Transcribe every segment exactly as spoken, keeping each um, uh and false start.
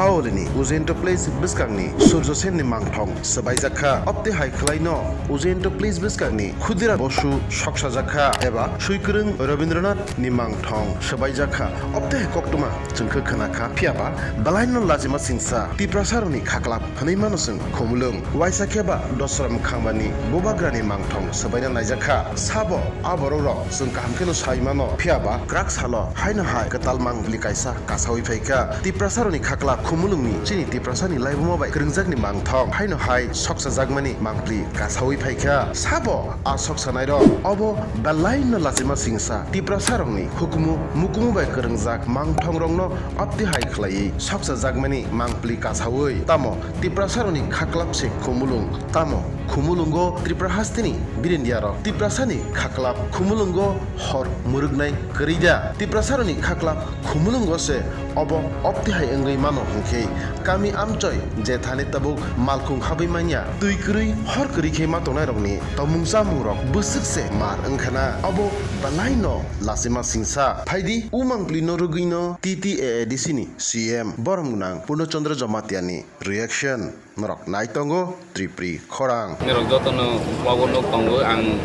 Aolini Ujjayanta Place bwskangni Surjo Senni mangthong swbaijak kha. Obte hai khwlaino Ujjayanta Place bwskangni Khudiram Bosu soksajak kha eba swikwrwng Rabindranath ni mangthong swbaijak kha. Obte hai koktwma chwng khe khwna kha. Phiyaba belaino lachima singsa Tiprasarokni khaklap hwnwi mano chwng Khumulwng. Waisa khe ba dosra mwkhangbani bubagrani mangthong swbaina naijak kha. Sabo a borok rok chwng kaham kheno sai mano. Phiyaba kwrak salo haino hai kwtal mangpli kaisa kasaui phai kha. Tiprasarokni khaklap Khumulwngni chini Tiprasani laibuma bai kwrwngjakni mangthong haino hai soksajakmani mangpli kasaui phai kha. Sabo a soksanairok obo belaino lachima singsa Tiprasarokni hukumu mukumu bai kwrwngjak mangthongrokno obti hai khwlaiwi soksajakmani mangpli kasaui. Tamo Tiprasarokni khaklap se Khumulwng, tamo Khumulwngo Tripura hasteni birindiarok Tiprasani khaklap Khumulwngo hor mwrwknai kwrwi da? Tiprasarokni khaklap Khumulwngo se obo obti hai wngwi mano hwnkhe kami amchoi je thani tabuk malkhung habwi manya twi kwrwi hor kwrwi khe ma tongnairokni tongmung chamungrok bwswk se mar wngkhana. Obo belaino lachima singsa. Phaidi o mangplino rwgwino T T A A D C ni C M borom gwnang Purno Chandra Jamatia ni reaction. Norok nai tongo Tripuri khorang. Norok jotono uklogo nuk tongo ang,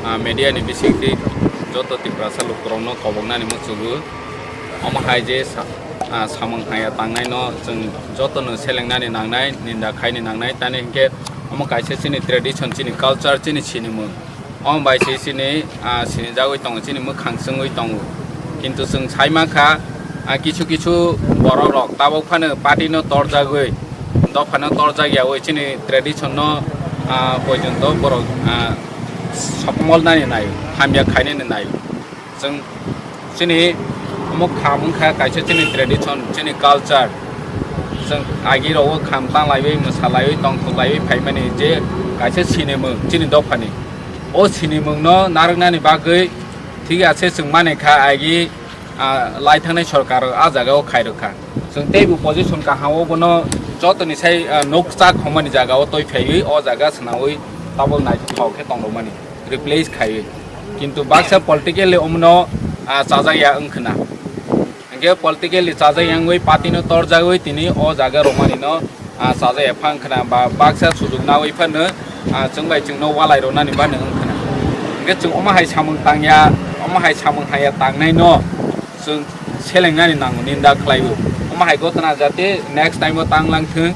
ah, media ni bisingtwi joto Tiprasa lukurokno koboknani muchungo. Omo hai je sa-, ah, samung haya tangnaino chwng jotono selengnani nangnai, ninda khaini nangnai, tani hinkhe omo kaisa chini tradition, chini culture, chini sinimung. Omo bai se chini, ah, sinijagwi tongo, chini mwkhang chwngwi tongo. Kintu chwng sai mankha, ah, kisu kisu borok rok tabuk phano party no torjagwi, dophano torjak yaui chini tradition no, ah, poijonto borok, ah, sokomol nani nai, hamya khainani nai. Chwng chini omo kham wngkha kaisa chini tradition, chini culture. Chwng agi rogo kham tanglaiwi, mwsalaiwi, tongthoklaiwi phaimani je kaisa sinimung chini dophani. O sinimungno narwknani bagwi thik ase chwng mani kha agi, ah, lai thangnai sorkar a jaga o khairokha. Chwng teibo position kaham o bono jotoni sai, ah, nukchak hongmani jaga o toi phaiwi o jaga swnawi tabuk naithok khe tongrokmani replace khaiwi. Kintu baksa politically omono, ah, chajak ya wngkhwna. Hingke politically chajak yangwi party no torjagwi tini o jaga romani no, ah, chajak ya phang khna ba baksa sujuk nawi phano, ah, chwng bai chwngno walai ronani bani wng khna. Hingke chwng omo hai samung tangya, omo hai samung haya tangnai no chwng selengnani nango ninda khlaiwi. Omo hai gotna jate next time o tang lang thwng,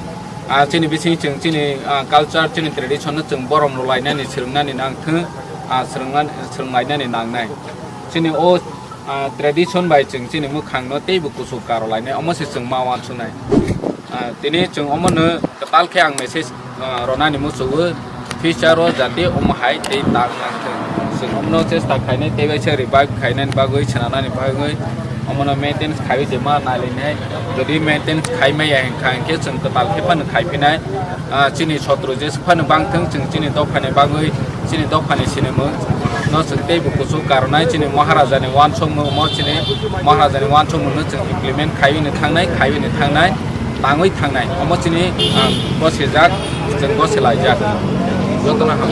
ah, chini bising chwng chini, ah, culture chini tradition no chwng borom rwlainani swrwngnani nang thwng, ah, swrwngna-, swrwnglainani nangnai. Chini o ah, tradition bai chwng chini mwkhangno teibo kuchuk karolainai, omo se chwng ma uansuknai. Ah, tini chwng omono kwtal khe ang message, ah, ronani muchungo, future o jate omo hai tei tang nang thwng. Chwng omono chesta khainai tei bai se revive khainani bagwi, swnamnani bagwi, omono maintenance khaiwi je ma nailainai. Jodi maintenance khai maya hinkha hinkhe chwng kwtal khe phano khaiphinai. Ah, chini sotro jeswk phano bangthwng, chwng chini dophani bagwi, chini dophani sinimung no chwng teibo kuchuk karwnai, chini Maharajani uansukmung mo chini Maharajani uansukmung no chwng implement khaiwi ni thangnai, khaiwi ni thangnai, tangwi thangnai. Omo chini, ah, gosijak, chwng gosilaijak. Jotono ham-